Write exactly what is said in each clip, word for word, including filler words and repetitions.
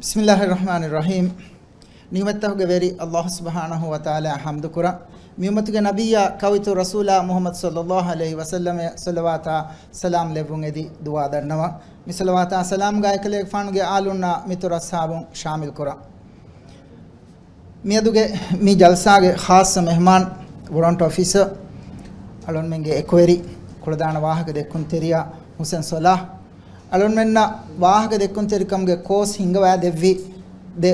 ބިސްމިއްލާހި ރަޙްމާނި ރަޙީމް. ނިޢުމަތްތަކުގެ ވެރި އައްލާހު ސުބްޙާނަހޫ ވަތަޢާލާއަށް ޙަމްދުކުރަން. މިއުއްމަތުގެ ނަބިއްޔާ ކައުއިތުރު ރަސޫލާ މުޙައްމަދު ޞައްލައްލާހު ޢަލައިހި ވަސައްލަމަށް ޞަލަވާތާ ސަލާމް ލެއްވުން އެދި ދުޢާ ދަންނަވަން. މި ޞަލަވާތާ ސަލާމްގަ އެކަލޭގެފާނުގެ އާލުންނާ މިތުރު އަޞްޙާބުން ޝާމިލް ކުރަން. މިއަދުގެ މި ޖަލްސާގެ ޚާއްޞަ މެހްމާން، ވޮރަންޓް އޮފިސަރ، އަޅުންމެންގެ އެކުވެރި، ކުޅަދާނަ ވާހަކަ ދެއްކުންތެރިޔާ ހުސެން ޞަލާޙް، އަޅުންމެންނަށް ވާހަކަ ދެއްކުންތެރިކަމުގެ ކޯސް ހިންގަވާ ދެއްވި ދެ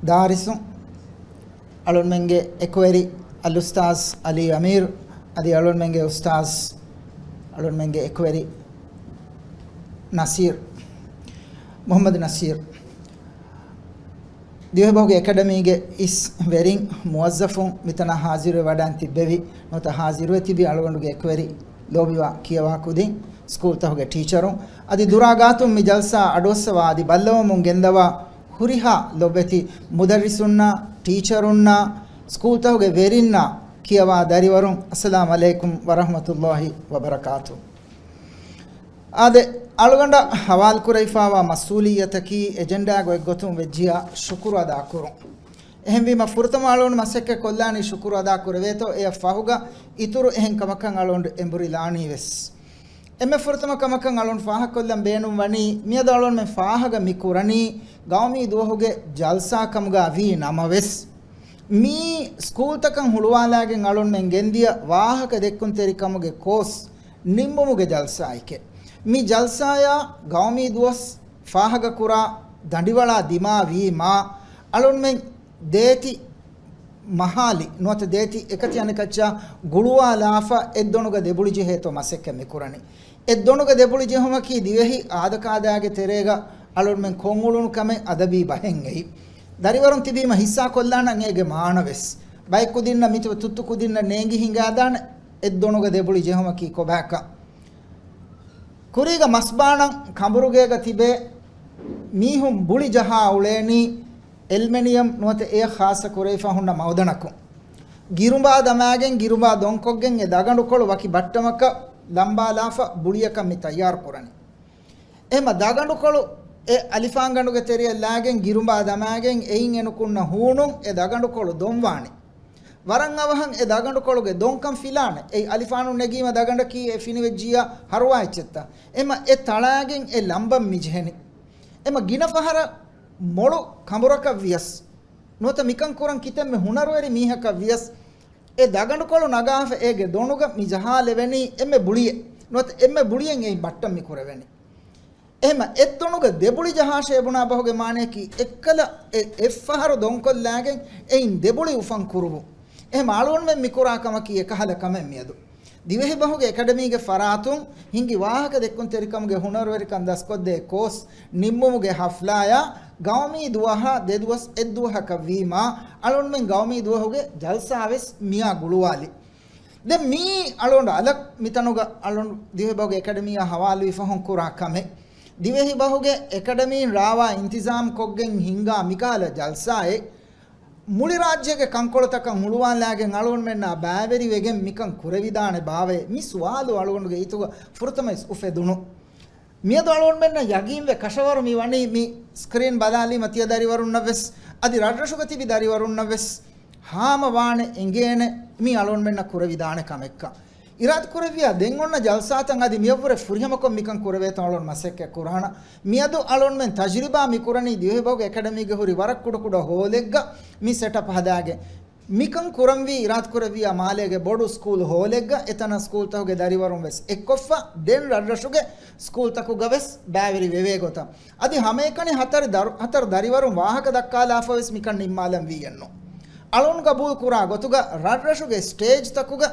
ދާރިސުން، އަޅުންމެންގެ އެކުވެރި އަލްއުސްތާޛް ޢަލީ އަމީރު، އަދި އަޅުންމެންގެ އުސްތާޛް، އަޅުންމެންގެ އެކުވެރި ނަސީރު، މުޙައްމަދު ނަސީރު. ދިވެހިބަހުގެ އެކަޑަމީގެ އިސް ވެރިން، މުވައްޒަފުން މިތަނަށް ޙާޟިރުވެ ވަޑައިން ތިއްބެވި، ނުވަތަ ޙާޟިރުވެ ތިބި އަޅުގަނޑުގެ އެކުވެރި ލޯބިވާ ކިޔަވާ ކުދިން، ސްކޫލްތަކުގެ ޓީޗަރުން، އަދި ދުރާ ގާތުން މި ޖަލްސާ އަޑުއައްސަވާ އަދި ބައްލަވަމުން ގެންދަވާ ހުރިހާ ލޮބެތި މުދައްރިސުންނާ، ޓީޗަރުންނާ، ސްކޫލްތަކުގެ ވެރިންނާ، ކިޔަވާ ދަރިވަރުން، އައްސަލާމް ޢަލައިކުމް ވަރަޙްމަތުﷲި ވަބަރަކާތު. އާދެ، އަޅުގަނޑަށް ހަވާލުކުރެވިފާވާ މަސްއޫލިއްޔަތަކީ އެޖެންޑާގެ އޮތްގޮތުން ވެއްޖިޔާ ޝުކުރު އަދާކުރުން. އެހެންވީމަ، ފުރަތަމަ އަޅުގަނޑު މަސައްކަތް ކޮށްލާނީ ޝުކުރު އަދާ ކުރެވޭތޯ، އެޔަށް ފަހުގަ އިތުރު އެހެން ކަމަކަށް އަޅުގަނޑު އެނބުރިލާނީ ވެސް. އެންމެ ފުރަތަމަ ކަމަކަށް އަޅުން ފާހަގަކޮށްލަން ބޭނުން ވަނީ، މިއަދު އަޅުންމެން ފާހަގަ މި ކުރަނީ ގައުމީ ދުވަހުގެ ޖަލްސާ ކަމުގަ ވީ ނަމަވެސް، މީ ސްކޫލްތަކަށް ހުޅުވާލާގެން އަޅުންމެން ގެންދިޔަ ވާހަކަ ދެއްކުންތެރިކަމުގެ ކޯސް ނިންމުމުގެ ޖަލްސާއެކޭ. މި ޖަލްސާޔާ ގައުމީ ދުވަސް ފާހަގަކުރާ ދަނޑިވަޅާ ދިމާވީމާ، އަޅުންމެން ދޭތި މަހާލި ނުވަތަ ދޭތި އެކަތި އަނެކައްޗާ ގުޅުވާލާފަ އެއްދޮނުގަ ދެބުޅި ޖެހޭތޯ މަސައްކަތް މިކުރަނީ. އެއްދޮނުގަ ދެބުޅި ޖެހުމަކީ ދިވެހި އާދަކާދައިގެ ތެރޭގަ އަޅުންމެން ކޮށްއުޅުނު ކަމެއް އަދަބީ ބަހެއް އެއީ. ދަރިވަރުން ތިބީމަ ހިއްސާ ކޮށްލާނަން އޭގެ މާނަވެސް. ބައެއް ކުދިންނަށް މިތިބަ ތުއްތު ކުދިންނަށް ނޭނގި ހިނގާދާނެ އެއްދޮނުގަ ދެބުޅި ޖެހުމަކީ ކޮބާކަން. ކުރީގަ މަސްބާނަން ކަނބުރުގޭގަ ތިބޭ މީހުން ބުޅި ޖަހާ އުޅޭނީ އެލްމެނިއަމް ނުވަތަ އެޔަށް ޚާއްޞަ ކުރެވިފަ ހުންނަ މައުދަނަކުން. ގިރުނބާ ދަމާގެން ގިރުނބާ ދޮންކޮށްގެން އެ ދަގަނޑުކޮޅު ވަކި ބައްޓަމަކަށް ލަނބާލާފަ ބުޅިއަކަށް މި ތައްޔާރު ކުރަނީ. އެހެމަ ދަގަނޑުކޮޅު އެ އަލިފާންގަނޑުގެ ތެރެއަށް ލާގެން ގިރުނބާ ދަމާގެން އެއިން އެނުކުންނަ ހޫނުން އެ ދަގަނޑުކޮޅު ދޮންވާނެ. ވަރަށް އަވަހަށް އެ ދަގަނޑުކޮޅުގެ ދޮންކަން ފިލާނެ. އެއީ އަލިފާނުން ނެގީމަ ދަގަނޑަކީ އެ ފިނިވެއްޖިއްޔާ ހަރުވާ އެއްޗެއްތަ؟ އެމަ އެ ތަޅާގެން އެ ލަނބަން މި ޖެހެނީ. އެމަ ގިނަ ފަހަރަށް މޮޅު ކަނބުރަކަށް ވިޔަސް، ނުވަތަ މިކަން ކުރަން ކިތަންމެ ހުނަރުވެރި މީހަކަށް ވިޔަސް، އެ ދަގަނޑުކޮޅު ނަގާފަ އޭގެ ދޮނުގަ މި ޖަހާލެވެނީ އެންމެ ބުޅިއެއް، ނުވަތަ އެންމެ ބުޅިއެއް އެއިން ބައްޓަން މި ކުރެވެނީ. އެހެމަ އެއްދޮނުގަ ދެބުޅި ޖަހާށޭ ބުނާ ބަހުގެ މާނަޔަކީ އެއްކަލަ އެ އެއްފަހަރު ދޮންކޮށްލާގެން އެއިން ދެބުޅި އުފަން ކުރުވުން. އެހެމަ އަޅުގަނޑުމެން މިކުރާ ކަމަކީ އެކަހަލަ ކަމެއް މިއަދު. ދިވެހިބަހުގެ އެކަޑަމީގެ ފަރާތުން ހިންގި ވާހަކަ ދެއްކުންތެރިކަމުގެ ހުނަރުވެރިކަން ދަސްކޮށްދޭ ކޯސް ނިންމުމުގެ ހަފްލާޔާ ގައުމީ ދުވަހާ ދެދުވަސް އެއްދުވަހަކަށް ވީމާ، އަޅުންމެން ގައުމީ ދުވަހުގެ ޖަލްސާވެސް މިއާ ގުޅުވާލި. ދެން މީ އަޅުގަނޑު އަލަށް މިތަނުގަ އަޅުން ދިވެހިބަހުގެ އެކަޑަމީއާ ހަވާލުވި ފަހުން ކުރާ ކަމެއް. ދިވެހިބަހުގެ އެކަޑަމީން ރާވާ އިންތިޒާމް ކޮށްގެން ހިންގާ މިކަހަލަ ޖަލްސާއެއް މުޅި ރާއްޖޭގެ ކަންކޮޅުތަކަށް ހުޅުވާލާގެން އަޅުގަނޑުމެންނާ ބައިވެރިވެގެން މިކަން ކުރެވިދާނެ ބާވައޭ؟ މި ސުވާލު އަޅުގަނޑުގެ ހިތުގަ ފުރަތަމަވެސް އުފެދުނު. މިއަދު އަޅުގަނޑުމެންނަށް ޔަގީންވެ ކަށަވަރު މި ވަނީ މި ސްކްރީން ބަލާލީމަ ތިޔަ ދަރިވަރުންނަށްވެސް، އަދި ރަށްރަށުގަ ތިބި ދަރިވަރުންނަށްވެސް ހާމަވާނެ އެނގޭނެ މީ އަޅުގަނޑުމެންނަށް ކުރެވިދާނެ ކަމެއްކަން. އިރާދަކުރެއްވިޔާ ދެން އޮންނަ ޖަލްސާތައް އަދި މިއަށްވުރެ ފުރިހަމަކޮށް މިކަން ކުރެވޭތޯ އަޅުން މަސައްކަތް ކުރާނަ. މިއަދު އަޅުންމެން ތަޖުރިބާ މިކުރަނީ ދިވެހިބަހުގެ އެކަޑަމީގެ ހުރި ވަރަށް ކުޑަކުޑަ ހޯލެއްގަ މި ސެޓަޕް ހަދާގެން. މިކަން ކުރަންވީ އިރާދަކުރެއްވިޔާ މާލޭގެ ބޮޑު ސްކޫލް ހޯލެއްގަ އެތަނަށް ސްކޫލްތަކުގެ ދަރިވަރުން ވެސް އެއްކޮށްފަ ދެން ރަށްރަށުގެ ސްކޫލްތަކުގަ ވެސް ބައިވެރި ވެވޭ ގޮތަށް. އަދި ހަމައެކަނި ހަތަރު ދަރު-، ހަތަރު ދަރިވަރުން ވާހަކަ ދައްކާލާފަ ވެސް މިކަން ނިންމާލަން ވީއެއްނު. އަޅުން ގަބޫލު ކުރާ ގޮތުގަ ރަށްރަށުގެ ސްޓޭޖްތަކުގަ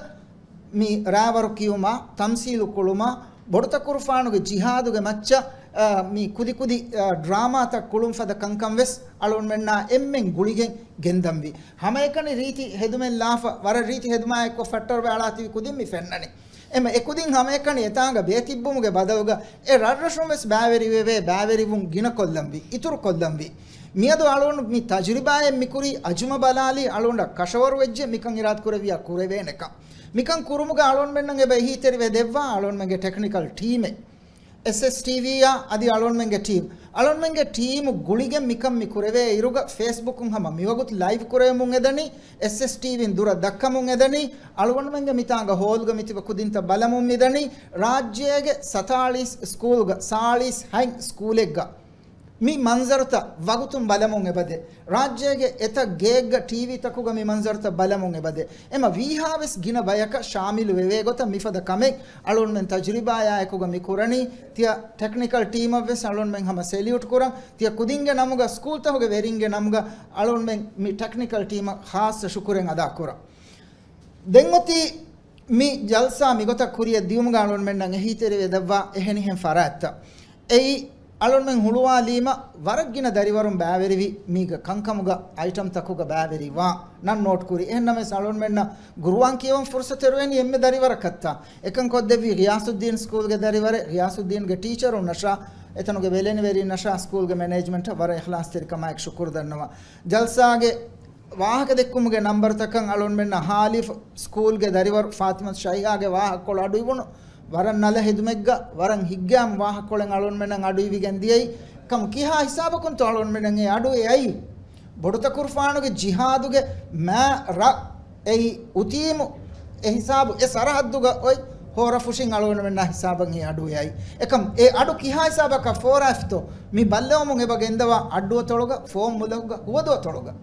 މި ރާވަރު ކިޔުމާ، ތަމްސީލު ކުޅުމާ، ބޮޑުތަކުރުފާނުގެ ޖިހާދުގެ މައްޗަށް، އާ، މި ކުދިކުދި، އާ، ޑްރާމާތައް ކުޅުން ފަދަ ކަންކަން ވެސް އަޅުންމެންނާ އެންމެން ގުޅިގެން ގެންދަންވީ. ހަމައެކަނި ރީތި ހެދުމެއް ލާފަ، ވަރަށް ރީތި ހެދުމާ އެއްކޮށް ފައްޓަރުވެ އަޅާތިބި ކުދިން މި ފެންނަނީ. އެމަ އެކުދިން ހަމައެކަނި އެތާނގަ ބޭތިއްބުމުގެ ބަދަލުގަ އެ ރަށްރަށުން ވެސް ބައިވެރިވެވޭ، ބައިވެރިވުން ގިނަކޮށްލަންވީ، އިތުރުކޮށްލަންވީ. މިއަދު އަޅުން މި ތަޖުރިބާއެއް މިކުރީ އަޒުމަ ބަލާލީ އަޅުންޑަށް ކަށަވަރުވެއްޖެ މިކަން އިރާދަކުރެއްވިޔާ ކުރެވޭނެކަން. މިކަން ކުރުމުގަ އަޅުންމެންނަށް އެބަ އެހީތެރިވެ ދެއްވާ އަޅުންމެންގެ ޓެކްނިކަލް ޓީމެއް. އެސްއެސްޓީވީއާ އަދި އަޅުންމެންގެ ޓީމް. އަޅުންމެންގެ ޓީމު ގުޅިގެން މިކަން މި ކުރެވޭ އިރުގަ ފޭސްބުކުން ހަމަ މިވަގުތު ލައިވް ކުރެވެމުން އެދަނީ، އެސްއެސްޓީވީން ދުރަށް ދައްކަމުން އެދަނީ، އަޅުގަނޑުމެންގެ މިތާނގަ ހޯލްގަ މިތިބަ ކުދިންތައް ބަލަމުން މިދަނީ، ރާއްޖޭގެ ސަތާޅީސް ސްކޫލްގަ ސާޅީސް ހަތް ސްކޫލެއްގަ މި މަންޒަރުތައް ވަގުތުން ބަލަމުން އެބަދޭ. ރާއްޖޭގެ އެތައް ގޭއްގަ ޓީވީތަކުގަ މި މަންޒަރުތައް ބަލަމުން އެބަދޭ. އެމަ ވީހާވެސް ގިނަ ބަޔަކަށް ޝާމިލު ވެވޭ ގޮތަށް މިފަދަ ކަމެއް އަޅުންމެން ތަޖުރިބާޔާ އެކުގަ މި ކުރަނީ. ތިޔަ ޓެކްނިކަލް ޓީމަށްވެސް އަޅުންމެން ހަމަ ސެލިއުޓް ކުރަން. ތިޔަ ކުދިންގެ ނަމުގަ، ސްކޫލްތަކުގެ ވެރިންގެ ނަމުގަ އަޅުންމެން މި ޓެކްނިކަލް ޓީމަށް ޚާއްޞަ ޝުކުރެއް އަދާ ކުރަން. ދެން އޮތީ މި ޖަލްސާ މިގޮތަށް ކުރިއަށް ދިޔުމުގަ އަޅުންމެންނަށް އެހީތެރިވެ ދެއްވާ އެހެނިހެން ފަރާތްތައް. އެއީ އަޅުންމެން ހުޅުވާލީމަ ވަރަށް ގިނަ ދަރިވަރުން ބައިވެރިވި މީގަ ކަންކަމުގަ އައިޓަމްތަކުގަ ބައިވެރިވާން ނޯޓް ކުރި. އެހެންނަމަވެސް އަޅުންމެންނަށް ގުރުއާން ކިޔަވަން ފުރުސަތު އެރުވެނީ އެންމެ ދަރިވަރަކަށްތާ. އެކަން ކޮށްދެއްވީ ޣިޔާސުއްދީން ސްކޫލްގެ ދަރިވަރެއް، ޣިޔާސުއްދީންގެ ޓީޗަރުންނަށާ، އެތަނުގެ ބެލެނިވެރިންނަށާ، ސްކޫލްގެ މެނޭޖްމަންޓަށް ވަރަށް އިޚްލާޞްތެރިކަމާއެކު ޝުކުރު ދަންނަވަން. ޖަލްސާގެ ވާހަކަދެއްކުމުގެ ނަންބަރުތަކަށް އަޅުންމެންނަށް ހާލިފް ސްކޫލްގެ ދަރިވަރު ފާތިމަތު ޝައިހާގެ ވާހަކަކޮޅު އަޑުއިވުނު، ވަރަށް ނަލަ ހެދުމެއްގަ ވަރަށް ހިތްގައިމު ވާހަކަކޮޅެއް އަޅުންމެންނަށް އަޑުއިވިގެން ދިޔައީ. ކަމު ކިހާ ހިސާބަކުންތޯ އަޅުންމެންނަށް އެ އަޑު އެއައީ؟ ބޮޑުތަކުރުފާނުގެ ޖިހާދުގެ މާ ރަ އެއީ އުތީމު އެ ހިސާބު އެ ސަރަހައްދުގަ އޮތް ހޯރަފުށިން އަޅުގަނޑުމެންނާ ހިސާބަށް އެ އަޑު އެއައީ. އެކަމް އެ އަޑު ކިހާ ހިސާބަކަށް ފޯރާފިތޯ މި ބައްލަވަމުން އެބަ ގެންދަވާ އައްޑުއަތޮޅުގަ، ފޯމް މުލަކުގަ، ހުވަދުއަތޮޅުގަ.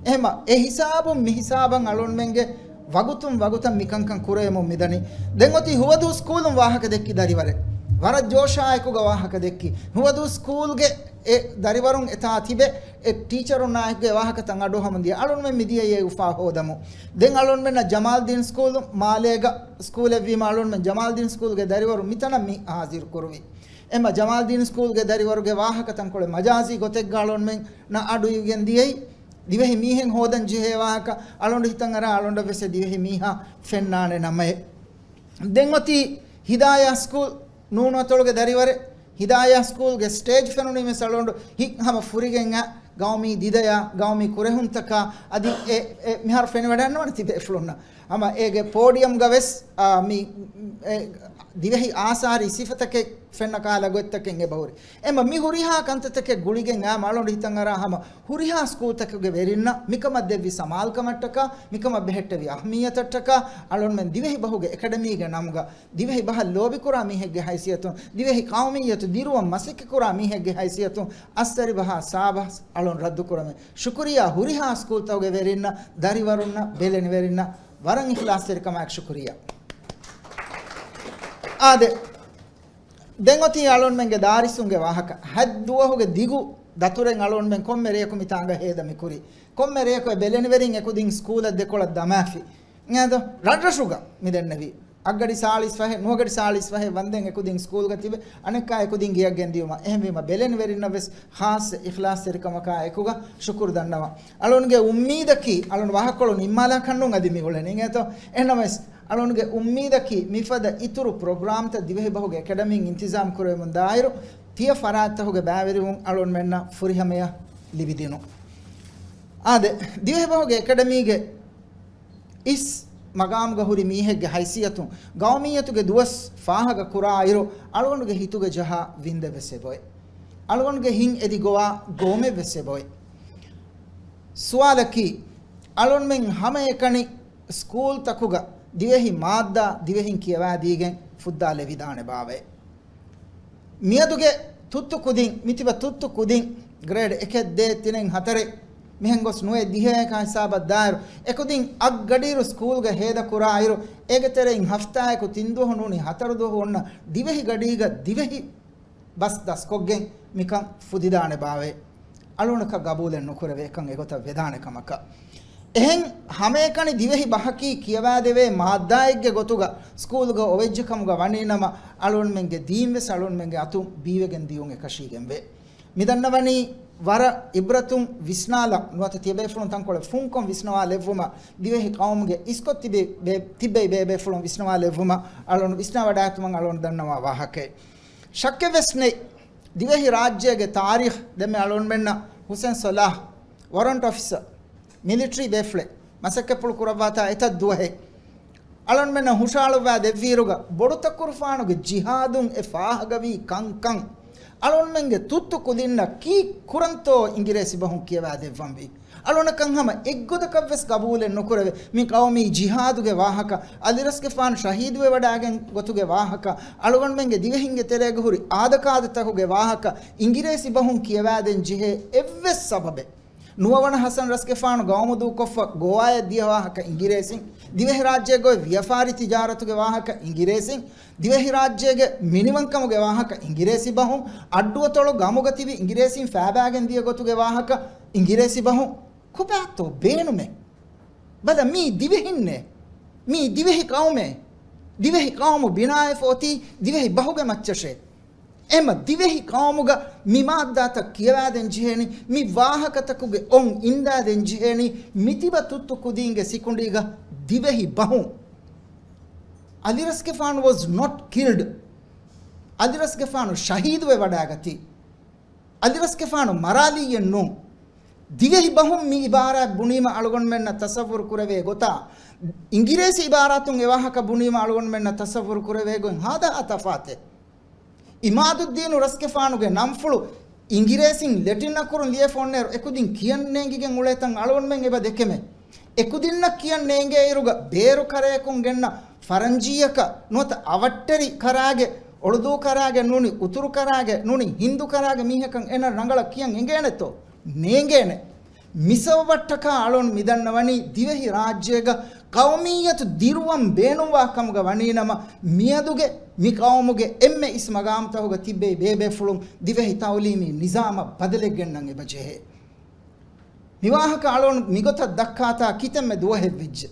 އެހެމަ އެ ހިސާބުން މި ހިސާބަށް އަޅުންމެންގެ ވަގުތުން ވަގުތަށް މިކަންކަން ކުރެވެމުން މިދަނީ. ދެން އޮތީ ހުވަދޫ ސްކޫލުން ވާހަކަ ދެއްކި ދަރިވަރެއް. ވަރަށް ޖޯޝާއެކުގަ ވާހަކަ ދެއްކި. ހުވަދޫ ސްކޫލްގެ އެ ދަރިވަރުން އެތާ ތިބެ، އެ ޓީޗަރުންނާއެކުގެ ވާހަކަތައް އަޑުއަހަމުން ދިޔަ އަޅުންމެން މިދިޔައީ އެ އުފާ ހޯދަމުން. ދެން އަޅުންމެންނަށް ޖަމާލްދީން ސްކޫލު މާލޭގަ ސްކޫލެއްވީމަ އަޅުންމެން ޖަމާލްދީން ސްކޫލްގެ ދަރިވަރު މިތަނަށް މި ހާޒިރު ކުރުވި. އެމަ ޖަމާލްދީން ސްކޫލްގެ ދަރިވަރުގެ ވާހަކަތަންކޮޅެއް މަޖާޒީ ގޮތެއްގަ އަޅުންމެންނަށް އަޑުއިވިގެން ދިޔައީ. ދިވެހި މީހެއް ހޯދަން ޖެހޭ ވާހަކަ އަޅުނޑު ހިތަށް އަރާ އަޅުނޑަށް ވެސް އެ ދިވެހި މީހާ ފެންނާނެ ނަމައެއް. ދެން އޮތީ ހިދާޔާ ސްކޫލް ނޫނު އަތޮޅުގެ ދަރިވަރެއް. ހިދާޔާ ސްކޫލްގެ ސްޓޭޖް ފެނުނީމެސް އަޅުނޑު ހިތް ހަމަ ފުރިގެން އަ، ގައުމީ ދިދަޔާ، ގައުމީ ކުރެހުންތަކާ އަދި އެ، އެ މިހާރު ފެނިވަޑައިގަންނަވާނެ ތިބޭފުޅުންނަށް. ހަމަ އޭގެ ޕޯޑިއަމްގަ ވެސް، އާ، މި، އެ، ދިވެހި އާސާރީ ސިފަތަކެއް ފެންނަ ކަހަލަ ގޮތްތަކެއް އެބަހުރި. އެމަ މި ހުރިހާ ކަންތައްތަކެއް ގުޅިގެން އާ އަޅުނޑު ހިތަށް އަރާ ހަމަ ހުރިހާ ސްކޫލްތަކުގެ ވެރިންނަށް މިކަމަށް ދެއްވި ސަމާލުކަމަށްޓަކާ، މިކަމަށް ބެހެއްޓެވި އަހައްމިއްޔަތަށްޓަކާ އަޅުންމެން ދިވެހި ބަހުގެ އެކަޑަމީގެ ނަމުގަ ދިވެހި ބަހަށް ލޯބިކުރާ މީހެއްގެ ހައިސިއްޔަތުން، ދިވެހި ޤައުމިއްޔަތު ދިރުވަން މަސައްކަތްކުރާ މީހެއްގެ ހައިސިއްޔަތުން އައްސަރިބަހާ ސާބަހަސް އަޅުން ރައްދުކުރަމެ. ޝުކުރިއްޔާ ހުރިހާ ސްކޫލްތަކުގެ ވެރިންނަށް، ދަރިވަރުންނަށް، ބެލެނިވެރިންނަށް ވަރަށް އިޚްލާޞްތެރިކަމާއެކު ޝުކުރިއްޔާ. އާދެ، ދެން އޮތީ އަޅުންމެންގެ ދާރިސުންގެ ވާހަކަ. ހަތް ދުވަހުގެ ދިގު ދަތުރެއް އަޅުންމެން ކޮންމެ ރެޔަކު މިތާނގަ ހޭދަ މިކުރީ. ކޮންމެ ރެޔަކު އެ ބެލެނިވެރިން އެކުދިން ސްކޫލަށް ދެކޮޅަށް ދަމާފި. އިނގޭތޯ؟ ރަށްރަށުގަ މިދެންނެވީ. އަށްގަޑި ސާޅީސް ފަހެއް، ނުވަގަޑި ސާޅީސް ފަހެއް ވަންދެން އެކުދިން ސްކޫލްގަ ތިބެ، އަނެއްކާ އެކުދިން ގެޔަށް ގެންދިޔުމަށް. އެހެންވީމަ ބެލެނިވެރިންނަށް ވެސް ޚާއްޞަ އިޚްލާޞްތެރިކަމަކާ އެކުގަ ޝުކުރު ދަންނަވަން. އަޅުންގެ އުއްމީދަކީ، އަޅުން ވާހަކަކޮޅު ނިންމާލާކަށްނޫން އަދި މި އުޅެނީ އިނގޭތޯ؟ އެހެންނަމަވެސް، އަޅުންގެ އުއްމީދަކީ މިފަދަ އިތުރު ޕްރޮގްރާމްތައް ދިވެހިބަހުގެ އެކަޑަމީން އިންތިޒާމް ކުރެވެމުން ދާއިރު، ތިޔަ ފަރާތްތަކުގެ ބައިވެރިވުން އަޅުންމެންނަށް ފުރިހަމަޔަށް ލިބިދިނުން. އާދެ، ދިވެހިބަހުގެ އެކަޑަމީގެ އިސް މަގާމުގަ ހުރި މީހެއްގެ ހައިސިއްޔަތުން ގައުމިއްޔަތުގެ ދުވަސް ފާހަގަ ކުރާއިރު، އަޅުގަނޑުގެ ހިތުގަ ޖަހާ ވިންދެއް ވެސް އެބައޮތް. އަޅުގަނޑުގެ ހިތް އެދި ގޮވާ ގޮވަމެއް ވެސް އެބައޮތް. ސުވާލަކީ، އަޅުންމެން ހަމައެކަނި ސްކޫލްތަކުގަ ދިވެހި މާއްދާ ދިވެހިން ކިޔަވާދީގެން ފުއްދާލެވިދާނެ ބާވައޭ؟ މިއަދުގެ ތުއްތު ކުދިން، މިތިބަ ތުއްތު ކުދިން، ގްރޭޑް އެކެއް، ދޭއް، ތިނެއް، ހަތަރެއް، މިހެން ގޮސް ނުވައެއް ދިހައެކާ ހިސާބަށް ދާއިރު، އެކުދިން އަށްގަޑިއިރު ސްކޫލްގަ ހޭދަ ކުރާއިރު، އޭގެ ތެރެއިން ހަފްތާއަކު ތިން ދުވަހު ނޫނީ ހަތަރު ދުވަހު އޮންނަ ދިވެހި ގަޑީގަ ދިވެހި ބަސް ދަސްކޮށްގެން މިކަން ފުދިދާނެ ބާވައޭ؟ އަޅުގަނޑަކަށް ގަބޫލެއް ނުކުރެވޭ އެކަން އެގޮތަށް ވެދާނެ ކަމަކަށް. އެހެން ހަމައެކަނި ދިވެހި ބަހަކީ ކިޔަވާދެވޭ މާއްދާއެއްގެ ގޮތުގަ ސްކޫލްގަ އޮވެއްޖެ ކަމުގަ ވަނީ ނަމަ، އަޅުންމެންގެ ދީން ވެސް އަޅުންމެންގެ އަތުން ބީވެގެން ދިޔުން އެކަށީގެންވޭ. މިދަންނަވަނީ ވަރަށް އިބްރަތުން ވިސްނާލަ ނުވަތަ ތިޔަބޭފުޅުން ތަންކޮޅެއް ފުންކޮށް ވިސްނަވާލެއްވުމަށް ދިވެހި ޤައުމުގެ އިސްކޮށް ތިބި ބޭ-، ތިބެ ބޭބޭފުޅުން ވިސްނަވާލެއްވުމަށް އަޅުން ވިސްނާވަޑައިގަތުމަށް އަޅުން ދަންނަވާ ވާހަކައެއް. ޝައްކެއް ވެސް ނެތް. ދިވެހި ރާއްޖޭގެ ތާރީޚް ދެންމެ އަޅުންމެންނަށް ހުސެން ސަލާހް، ވޮރަންޓް އޮފިސަރ، މިލިޓަރީ ބޭފުޅެއް މަސައްކަތްޕުޅު ކުރައްވާތާ އެތައް ދުވަހެއް. އަޅުންމެންނަށް ހުށައަޅުއްވާ ދެއްވިއިރުގަ، ބޮޑުތަކުރުފާނުގެ ޖިހާދުން އެ ފާހަގަވީ ކަންކަން، އަޅުންމެންގެ ތުއްތު ކުދިންނަށް ކީއްކުރަންތޯ އިނގިރޭސި ބަހުން ކިޔަވާ ދެއްވަންވީ؟ އަޅުނަކަށް ހަމަ އެއްގޮތަކަށްވެސް ގަބޫލެއް ނުކުރެވޭ. މި ޤައުމީ ޖިހާދުގެ ވާހަކަ، އަލިރަސްގެފާނު ޝަހީދުވެވަޑާގެން ގޮތުގެ ވާހަކަ، އަޅުގަނޑުމެންގެ ދިވެހިންގެ ތެރޭގަ ހުރި އާދަކާދަތަކުގެ ވާހަކަ އިނގިރޭސި ބަހުން ކިޔަވާދޭން ޖެހޭ އެއްވެސް ސަބަބެއް ނުވަވަނަ. ޙަސަން ރަސްގެފާނު ގައުމު ދޫކޮށްފަ ގޯވާޔަށް ދިޔަ ވާހަކަ އިނގިރޭސިން، ދިވެހި ރާއްޖޭގަ އޮތް ވިޔަފާރި ތިޖާރަތުގެ ވާހަކަ އިނގިރޭސިން، ދިވެހިރާއްޖޭގެ މިނިވަންކަމުގެ ވާހަކަ އިނގިރޭސި ބަހުން، އައްޑުއަތޮޅު ގަމުގަ ތިބި އިނގިރޭސިން ފައިބާގެން ދިޔަ ގޮތުގެ ވާހަކަ އިނގިރޭސި ބަހުން. ކޮބާތޯ ބޭނުމެއް؟ ބަލަ، މީ ދިވެހިންނޭ. މީ ދިވެހި ޤައުމޭ. ދިވެހި ޤައުމު ބިނާވެފަ އޮތީ ދިވެހި ބަހުގެ މައްޗަށޭ. އެމަ ދިވެހި ޤައުމުގަ މި މާއްދާތައް ކިޔަވާދޭން ޖެހޭނީ، މި ވާހަކަތަކުގެ އޮން އިންދާދޭން ޖެހޭނީ، މިތިބަ ތުއްތު ކުދީންގެ ސިކުނޑީގަ ދިވެހި ބަހުން. އަލިރަސްގެފާނު was not killed. އަލިރަސްގެފާނު ޝަހީދުވެ ވަޑާގަތީ. އަލިރަސްގެފާނު މަރާލީއެއް ނޫން. ދިވެހި ބަހުން މި އިބާރާތް ބުނީމަ އަޅުގަނޑުމެންނަށް ތަޞައްވުރު ކުރެވޭ ގޮތާ، އިނގިރޭސި އިބާރާތުން އެ ވާހަކަ ބުނީމަ އަޅުގަނޑުމެންނަށް ތަޞައްވުރު ކުރެވޭ ގޮތް ހާދަހާ ތަފާތެއް. އިމާދުއްދީނު ރަސްގެފާނުގެ ނަންފުޅު އިނގިރޭސިން ލެޓިން އަކުރުން ލިޔެފަ އޮންނައިރު އެކުދިން ކިޔަން ނޭނގިގެން އުޅޭތަން އަޅުގަނޑުމެން އެބަ ދެކެމެ. އެކުދިންނަށް ކިޔަން ނޭނގޭއިރުގަ ބޭރު ކަރަޔަކުން ގެންނަ ފަރަންޖީއަކަށް ނުވަތަ އަވަށްޓެރި ކަރާގެ، އުޅުދޫ ކަރާގެ ނޫނީ، އުތުރު ކަރާގެ ނޫނީ، ހިންދު ކަރާގެ މީހަކަށް އޭނަ ރަނގަޅަށް ކިޔަން އެނގޭނެތޯ؟ ނޭނގޭނެ. މިސަބަބަށްޓަކާ އަޅުން މިދަންނަވަނީ ދިވެހި ރާއްޖޭގަ ޤައުމިއްޔަތު ދިރުވަން ބޭނުންވާ ކަމުގަ ވަނީނަމަ، މިއަދުގެ މި ޤައުމުގެ އެންމެ އިސް މަގާމުތަކުގަ ތިއްބެވި ބޭބޭފުޅުން ދިވެހި ތައުލީމީ ނިޒާމަށް ބަދަލެއް ގެންނަން އެބަ ޖެހޭ. މި ވާހަކަ އަޅުން މިގޮތަށް ދައްކާތާ ކިތަންމެ ދުވަހެއް ވެއްޖެ.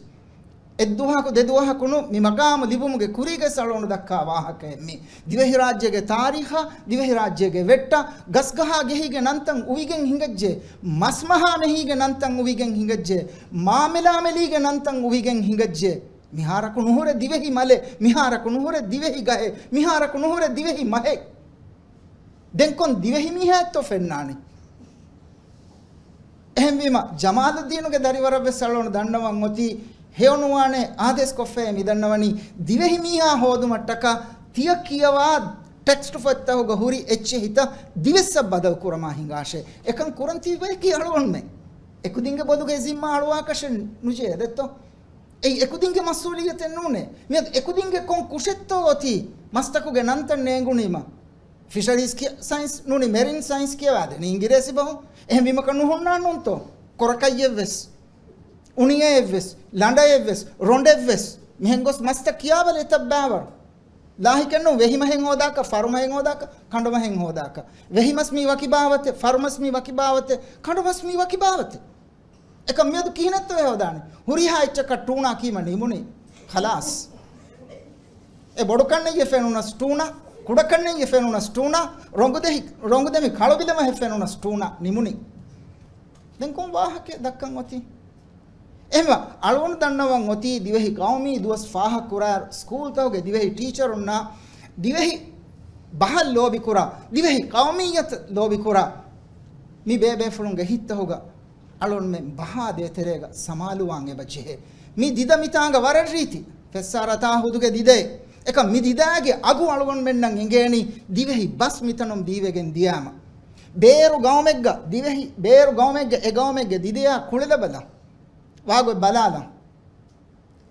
އެއްދުވަހަކު ދެދުވަހަކު ނޫން، މި މަގާމު ލިބުމުގެ ކުރީގަސް އަޅުން ދައްކާ ވާހަކައެއް މީ. ދިވެހިރާއްޖޭގެ ތާރީޚާ، ދިވެހިރާއްޖޭގެ ވެއްޓާ، ގަސްގަހާ ގެހީގެ ނަންތައް އުވިގެން ހިނގައްޖެ، މަސްމަހާ މެހީގެ ނަންތައް އުވިގެން ހިނގައްޖެ، މާމެލާމެލީގެ ނަންތައް އުވިގެން ހިނގައްޖެ. މިހާރަކު ނުހުރެ ދިވެހި މަލެއް، މިހާރަކު ނުހުރެ ދިވެހި ގަހެއް، މިހާރަކު ނުހުރެ ދިވެހި މަހެއް. ދެން ކޮން ދިވެހި މީހާއެއްތޯ ފެންނާނީ؟ އެހެންވީމަ، ޖަމާލުއްދީނުގެ ދަރިވަރަށްވެސް އަޅުގަނޑު ދަންނަވަން އޮތީ، ހެޔޮނުވާނެ އާދޭސްކޮށްފައޭ މިދަންނަވަނީ، ދިވެހި މީހާ ހޯދުމަށްޓަކާ ތިޔަ ކިޔަވާ ޓެކްސްޓް ފޮތްތަކުގަ ހުރި އެއްޗެހިތައް ދިވެއްސަށް ބަދަލު ކުރަމާ ހިނގާށޭ. އެކަން ކުރަން ތިބޭކީ އަޅުގަނޑުމެން. އެކުދިންގެ ބޮލުގަ ޒިންމާ އަޅުވާކަށެއް ނުޖެހޭ ދެއްތޯ؟ އެއީ އެކުދިންގެ މަސްއޫލިއްޔަތެއް ނޫނޭ. މިއަދު އެކުދިންގެ ކޮން ކުށެއްތޯ އޮތީ މަސްތަކުގެ ނަންތައް ނޭނގުނީމަ؟ ފިޝަރީޒް ކިޔަ-، ސައިންސް ނޫނީ، މެރިން ސައިންސް ކިޔަވާދޭނީ އިނގިރޭސި ބަހުން. އެހެން ވީމަކަށް ނުހުންނާން ނޫންތޯ؟ ކޮރަކައްޔެއްވެސް، އުނިއެއެއްވެސް، ލަނޑައެއްވެސް، ރޮނޑެއްވެސް، މިހެން ގޮސް މަސްތައް ކިޔާބަލަ އެތައް ބައިވަރު. ލާހިކެއްނު ވެހިމަހެއް ހޯދާކަށް، ފަރުމަހެއް ހޯދާކަށް، ކަނޑުމަހެއް ހޯދާކަށް. ވެހިމަސް މީ ވަކި ބާވަތެއް، ފަރުމަސް މީ ވަކި ބާވަތެއް، ކަނޑުމަސް މީ ވަކި ބާވަތެއް. އެކަން މިއަދު ކިހިނެއްތޯ ހޯދާނެ؟ ހުރިހާ އެއްޗަކަށް ޓޫނާ ކީމަ ނިމުނީ. ޚަލާސް. އެ ބޮޑު ކަންނެއްޔެ ފެނުނަސް ޓޫނާ، ކުޑަ ކަންނެއްޔެ ފެނުނަސް ޓޫނާ، ރޮނގުދެހި-، ރޮނގުދެމި ކަޅުބިލަމަހެއް ފެނުނަސް ޓޫނާ ނިމުނީ. ދެން ކޮން ވާހަކައެއް ދައްކަން އޮތީ؟ އެހެންވެ، އަޅުގަނޑު ދަންނަވަން އޮތީ ދިވެހި ޤައުމީ ދުވަސް ފާހަގަކުރާ ސްކޫލްތަކުގެ ދިވެހި ޓީޗަރުންނާ ދިވެހި ބަހަށް ލޯބިކުރާ، ދިވެހި ޤައުމިއްޔަތަށް ލޯބިކުރާ މި ބޭބޭފުޅުންގެ ހިތްތަކުގަ އަޅުންމެން ބަހާ ދޭތެރޭގަ ސަމާލުވާން އެބަ ޖެހޭ. މި ދިދަ މިތާނގަ ވަރަށް ރީތި ފެއްސާރަތާ ހުދުގެ ދިދައެއް. އެކަމް މި ދިދާގެ އަގު އަޅުގަނޑުމެންނަށް އެނގޭނީ ދިވެހި ބަސް މިތަނުން ބީވެގެން ދިޔާމަ. ބޭރު ގައުމެއްގަ ދިވެހި، ބޭރު ގައުމެއްގެ އެ ގައުމެއްގެ ދިދަޔާ ކުޅެލަބަލަ. ވާގޮތް ބަލާލަ.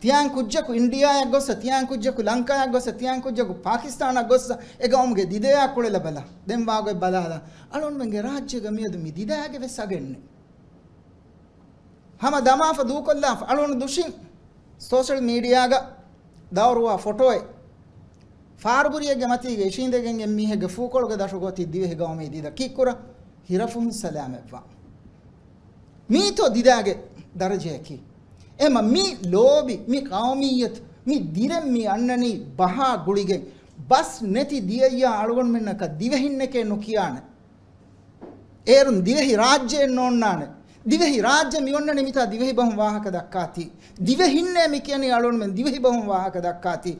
ތިޔާން ކުއްޖަކު އިންޑިއާއަށް ގޮއްސަ، ތިޔާން ކުއްޖަކު ލަންކާއަށް ގޮއްސަ، ތިޔާން ކުއްޖަކު ޕާކިސްތާނަށް ގޮއްސަ، އެ ގައުމުގެ ދިދަޔާ ކުޅެލަބަލަ. ދެން ވާގޮތް ބަލާލަ. އަޅުންމެންގެ ރާއްޖޭގަ މިއަދު މި ދިދައިގެ ވެސް އަގެއްނެއް. ހަމަ ދަމާފަ ދޫކޮށްލާފަ އަޅުން ދުށިން ސޯޝަލް މީޑިއާގަ ދައުރުވާ ފޮޓޯއެއް. ފާރުބުރިއެއްގެ މަތީގަ އިށީނދެގެން އެއްމީހެއްގެ ފޫކޮޅުގެ ދަށުގަ އޮތީ ދިވެހި ގައުމީ ދިދަ ކީއްކުރަ؟ ހިރަފުހުން ސަލާމަތްވާ. މީތޯ ދިދާގެ ދަރަޖަޔަކީ؟ އެމަ މި ލޯބި، މި ޤައުމިއްޔަތު، މި ދިރެއް މި އަންނަނީ ބަހާ ގުޅިގެން. ބަސް ނެތި ދިޔައްޔާ އަޅުގަނޑުމެންނަކަށް ދިވެހިންނެކޭ ނުކިޔާނެ. އޭރުން ދިވެހި ރާއްޖެއެއް ނޯންނާނެ. ދިވެހި ރާއްޖެ މި އޮންނަނީ މިތާ ދިވެހި ބަހުން ވާހަކަ ދައްކާތީ. ދިވެހިންނޭ މި ކިޔަނީ އަޅުންމެން ދިވެހި ބަހުން ވާހަކަ ދައްކާތީ.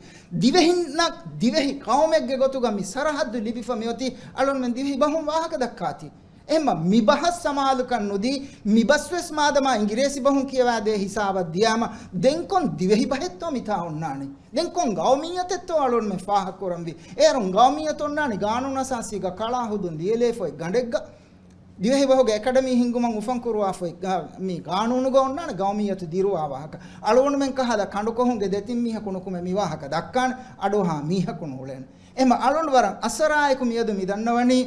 ދިވެހިންނަށް ދިވެހި ޤައުމެއްގެ ގޮތުގަ މި ސަރަހައްދު ލިބިފަ މިއޮތީ އަޅުންމެން ދިވެހި ބަހުން ވާހަކަ ދައްކާތީ. އެހެންމަ މި ބަހަށް ސަމާލުކަން ނުދީ، މި ބަސްވެސް މާދަމާ އިނގިރޭސި ބަހުން ކިޔަވާދޭ ހިސާބަށް ދިޔާމަ، ދެން ކޮން ދިވެހި ބަހެއްތޯ މިތާ އޮންނާނީ؟ ދެން ކޮން ގައުމިއްޔަތެއްތޯ އަޅުންމެން ފާހަގަކުރަންވީ؟ އޭރުން ގައުމިއްޔަތު އޮންނާނީ ގާނޫނު އަސާސީގަ ކަޅާ ހުދުން ލިޔެލޭ ފޮތް ގަނޑެއްގަ. ދިވެހިބަހުގެ އެކަޑަމީ ހިންގުމަށް އުފަންކުރުވާ ފޮތް ގާ-، މި ގާނޫނުގަ އޮންނާނެ ގައުމިއްޔަތު ދިރުވާ ވާހަކަ. އަޅުގަނޑުމެން ކަހަލަ ކަނޑުކޮހުންގެ ދެތިން މީހަކު ނުކުމެ މި ވާހަކަ ދައްކާނެ، އަޑުއަހާ މީހަކު ނޫޅޭނެ. އެހެންމަ އަޅުން ވަރަށް އަސަރާއެކު މިއަދު މި ދަންނަވަނީ،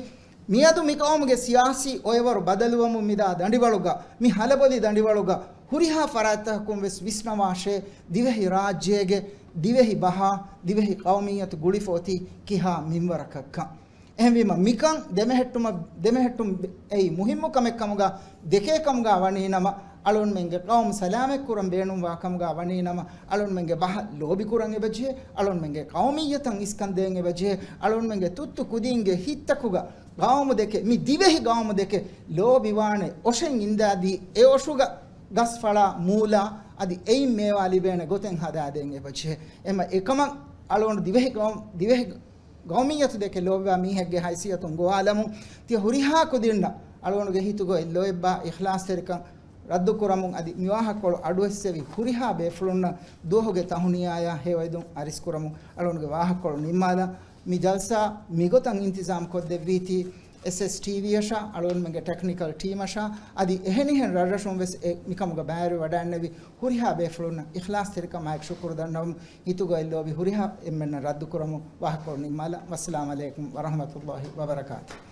މިއަދު މި ޤައުމުގެ ސިޔާސީ އޮއެވަރު ބަދަލުވަމުން މިދާ ދަނޑިވަޅުގަ، މި ހަލަބޮލި ދަނޑިވަޅުގަ ހުރިހާ ފަރާތްތަކަކުން ވެސް ވިސްނަވާށޭ، ދިވެހި ރާއްޖޭގެ ދިވެހި ބަހާ، ދިވެހި ޤައުމިއްޔަތު ގުޅިފަ އޮތީ ކިހާ މިންވަރަކަށްކަން. އެހެންވީމަ، މިކަން ދެމެހެއްޓުމަށް، ދެމެހެއްޓުން އެއީ މުހިއްމު ކަމެއް ކަމުގަ ދެކޭ ކަމުގަ ވަނީ ނަމަ، އަޅުންމެންގެ ޤައުމު ސަލާމަތްކުރަން ބޭނުންވާ ކަމުގަ ވަނީ ނަމަ، އަޅުންމެންގެ ބަހަށް ލޯބިކުރަން އެބަޖެހޭ، އަޅުންމެންގެ ޤައުމިއްޔަތަށް އިސްކަން ދޭން އެބަޖެހޭ، އަޅުންމެންގެ ތުއްތު ކުދީންގެ ހިތްތަކުގަ ޤައުމު ދެކެ، މި ދިވެހި ޤައުމު ދެކެ ލޯބިވާނެ އޮށެއް އިންދާދީ، އެ އޮށުގަ ގަސް ފަޅާ މޫލާ އަދި އެއިން މޭވާ ލިބޭނެ ގޮތެއް ހަދާދޭން އެބަޖެހޭ. އެމަ އެކަމަށް އަޅުގަނޑު ދިވެހި ޤައުމު، ދިވެހި ގައުމިއްޔަތު ދެކެ ލޯބިވާ މީހެއްގެ ހައިސިއްޔަތުން ގޮވާލަމުން، ތިޔަ ހުރިހާ ކުދިންނަށް އަޅުގަނޑުގެ ހިތުގައި ލޯތްބާ އިޚްލާޞްތެރިކަން ރައްދުކުރަމުން އަދި މިވާހަކަކޮޅު އަޑުއެއްސެވި ހުރިހާ ބޭފުޅުންނަށް ދުވަހުގެ ތަހުނިޔާޔާ ހެޔޮއިދުން އަރިސްކުރަމުން އަޅުގަނޑުގެ ވާހަކަކޮޅު ނިންމާލަން. މި ޖަލްސާ މިގޮތަށް އިންތިޒާމް ކޮށްދެއްވީތީ އެސްއެސް ޓީވީއަށާ، އަޅުގަނޑުމެންގެ ޓެކްނިކަލް ޓީމަށާ އަދި އެހެނިހެން ރަށްރަށުން ވެސް އެ މިކަމުގަ ބައިވެރިވެވަޑައިންނެވި ހުރިހާ ބޭފުޅުންނަށް އިޚްލާޞްތެރިކަމާއެކު ޝުކުރު ދަންނަވަމުން، ހިތުގައި ލޯބި ހުރިހާ އެންމެންނަށް ރައްދުކުރަމުން ވާހަކަކޮޅު ނިންމާލަން. ވައްސަލާމް ޢަލައިކުމް ވަރަޙްމަތުﷲި ވަބަރަކާތުހު.